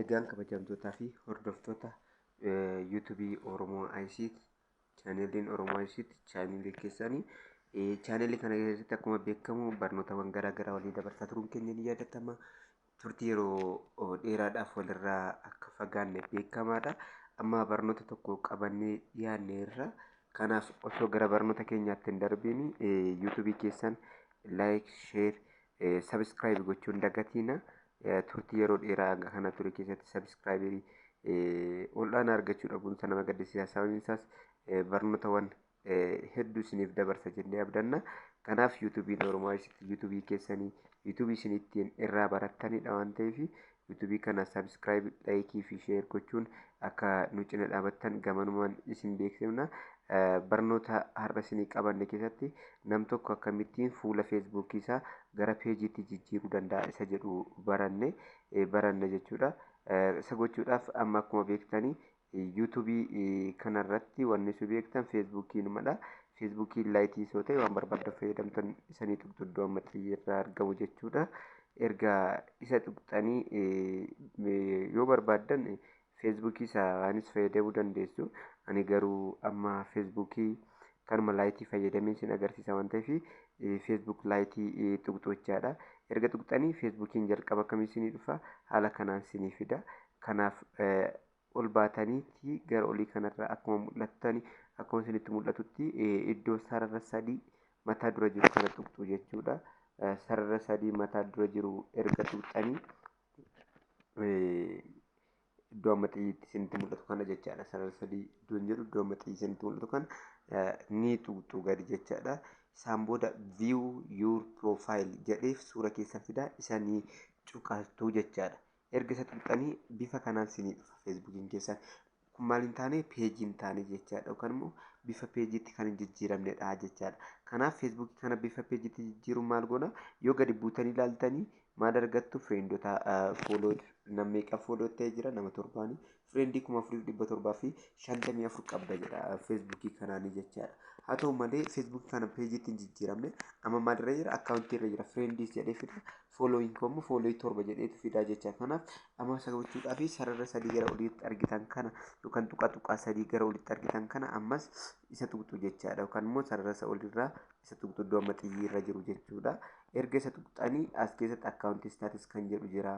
Egaan kabajamtootaa fi hordoftoota YouTubeii Oromoo ICT, chaaneliin Oromoo ICT chaanelii keessanii, chaanelii kana keessatti akkuma beekamu barnootawwan garaa garaa walii dabarsaa turuun keenya ni yaadatama. Turtii yeroo dheeraadhaaf walirraa akka fagaanne beekamaadha. Amma barnoota tokko qabannee dhiyaanneerra. Kanaaf osoo gara barnoota keenyaatti hin darbiin YouTubeii keessan like, share, subscribe gochuun hin dagatiina. Turtii yeroo dheeraa kana ture keessatti subscriberii ol'aanaa argachuu dhabuun isaa nama gaddisiisa. Sababiin isaas barnootawwan hedduu isiniif dabarsa jennee abdanna. Kanaaf YouTubeiin Oromoo ICT YouTubeii keessanii, YouTubeii isin ittiin irraa barattanidha waan ta'eef, YouTubeii kana subscribe, likeii fi share gochuun akka nu cina dhaabattan gamanumaan isin beeksifna. Barnoota har'a isinii qabanne keessatti nam tokko akkamittiin fuula Facebookii isaa gara pageiitti jijjiiruu danda'a isa jedhu baranne jechuudha. Isa gochuudhaaf amma akkuma beektanii YouTubeii kanarratti wanni isin beektan Facebookiinumadha. Facebookii Liteii yoo ta'e, waan barbaaddan fayyadamtan isanii tuqxu, iddoo amma xiyyeerraa argamu jechuudha. Erga isa tuqxanii, yoo barbaaddan Facebookii isaanis fayyadamuu dandeessu. Ani garuu amma Facebookii kanuma Liteii fayyadamee isin agarsiisa waan ta'eef, Facebook Liteii tuqxu jechaadha. Erga tuqxanii Facebookiin jalqaba akkamii isinii dhufa? Haala kanaan isinii fida. Kanaaf ol baataniitti gara olii kanarra akkuma mul'attani, akkuma isinitti mul'atutti, iddoo sarara sadii mataa dura jiru kana tuqxu jechuudha. Sarara sadii mataa dura jiru erga tuqxanii, iddoo amma xiyyiitti isinitti mul'atu kana jechaadha. Sarara sadii iddoon jedhu, iddoo amma xiyyi isinitti mul'atu kana ni tuqxu gadi jechaadha. Isaan booda "View your profile" jedheef suura keessan fidaa, isa ni cuqaastuu jechaadha. Erga isa tuqxanii bifa kanaan isinii dhufa Facebookiin keessan. Kun maal hin taane? Pageii hin taane jechaadha, yookaan immoo bifa pageiitti kan hin jijjiiramnedha jechaadha. Kanaaf Facebookii kana bifa pageiitti jijjiiruun maal goona? Yoo gadi buutanii ilaaltanii maal argattu? Friendota follow, nama meeqa follow ta'ee jira? Nama torbaanii. Friendii 4754 qabda jedha Facebookii kanaanii jechaadha. Haa ta'u malee Facebookii kana pageiitti hin jijjiiramne. Amma maalirra jira? Accountii irra jira. Friendiis jedhee fida. Following immoo followii torba jedheetu fidaa jecha. Kanaaf amma isa gochuudhaaf sarara sadii gara oliitti argitan kana, yookaan tuqaa tuqaa sadii gara olitti argitan kana ammas isa tuqxu jechaadha. Yookaan immoo sarara isa olirraa isa tuqxu, iddoo amma xiyyi irra jiru jechuudha. Erga isa tuqxanii as keessatti "Account status" kan jedhu jira,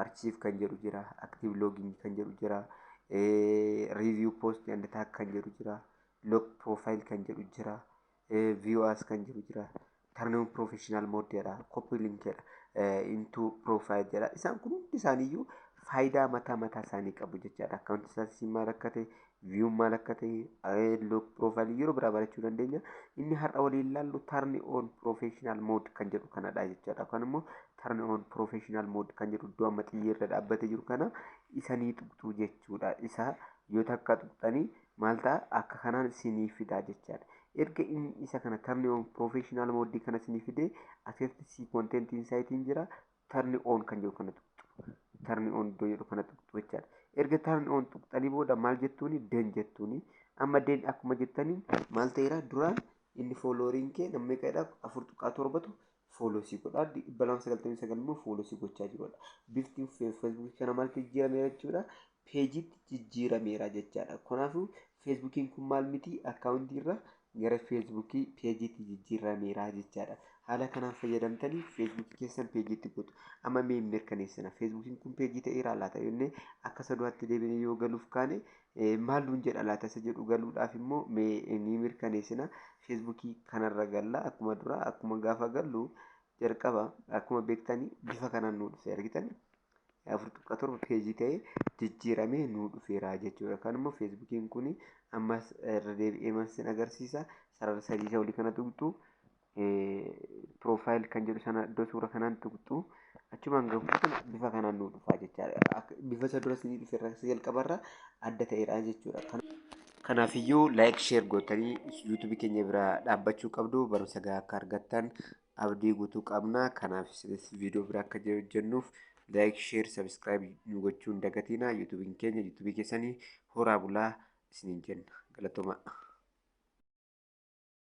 "Archive" kan jedhu jira, "Active login" kan jedhu jira, "Review post and tag" kan jedhu jira, "Lock profile" kan jedhu jira, "View as" kan jedhu jira, "Turn on professional mode" jedha, "Copy link" jedha, "Into profile" jedha. Isaan kun hundi isaaniiyyuu faayidaa mataa mataa isaanii qabu jechaadha. Account status maal akka ta'e, view maal akka ta'e, lock profile yeroo biraa barachuu dandeenya. Inni har'a waliin ilaallu "Turn on professional mode" kan jedhu kanadha jechaadha. Yookaan immoo "Turn on professional mode" kan jedhu iddoo amma xiyyeerra dhaabbatee jiru kana isanii tuqxu jechuudha. Isa yoo takka tuqxanii maal ta'a? Akka kanaan sinii fidaa jechaadha. Erga inni isa kana "Turn on professional mode" kana sinii fidee, asirratti "See content insight" jira. "Turn on" kan jedhu kana tuqxu. "Turn on" iddoo jedhu kana tuqxu jechaadha. Erga "Turn on" tuqxanii booda maal jettuuni? "Done" jettuuni. Amma "Done" akkuma jettaniin maal ta'eera? Duraan inni followeriin kee nama meeqadha? 4.7tu follow si godha. 299 immoo follow si gochaa jirudha. Bifti Facebookii kana maaltu jijjiirameera jechuudha? Pageiitti jijjiirameera jechaadha. Kanaafuu Facebookiin kun maal miti? Accountii irra gara Facebookii pageiitti jijjiirameera jechaadha. Haala kanaan fayyadamtanii Facebookii keessan pageiitti gootu. Amma mee mirkaneessina. Facebookiin kun pageii ta'eera laata jennee akka isa duraatti deebinee yoo galuuf kaane maal nuun jedha laata isa jedhu galuudhaaf immoo mee ni mirkaneessina. Facebookii kanarra galla. Akkuma duraa, akkuma gaafa gallu jalqaba akkuma beektanii bifa kanaan nuu dhufe argitanii, 4.7 pageii ta'ee jijjiiramee nuu dhufeera jechuudha. Kan immoo Facebookiin kun ammas irra deebi'ee sin agarsiisa. Sarara sadii isa olii kana tuqxu, "Profile" kan jedhu sana iddoo suura kanaan tuqxu, achumaan gahuutu bifa kanaan nuu dhufa jechaadha. Bifa isa dura isinii dhufe irraa, isa jalqabarraa adda ta'edha jechuudha. Kanaafiyyuu like, share gootanii YouTubeii keenya bira dhaabbachuu qabdu. Barumsa gahaa akka argattan abdii guutuu qabna. Kanaaf isinis viidiyoo bira akka hojjennuuf like, share, subscribe nu gochuu hin dagatinaa. YouTubeiin keenya YouTubeii keessanii. Horaa bulaa isiniin jenna. Galatoomaa.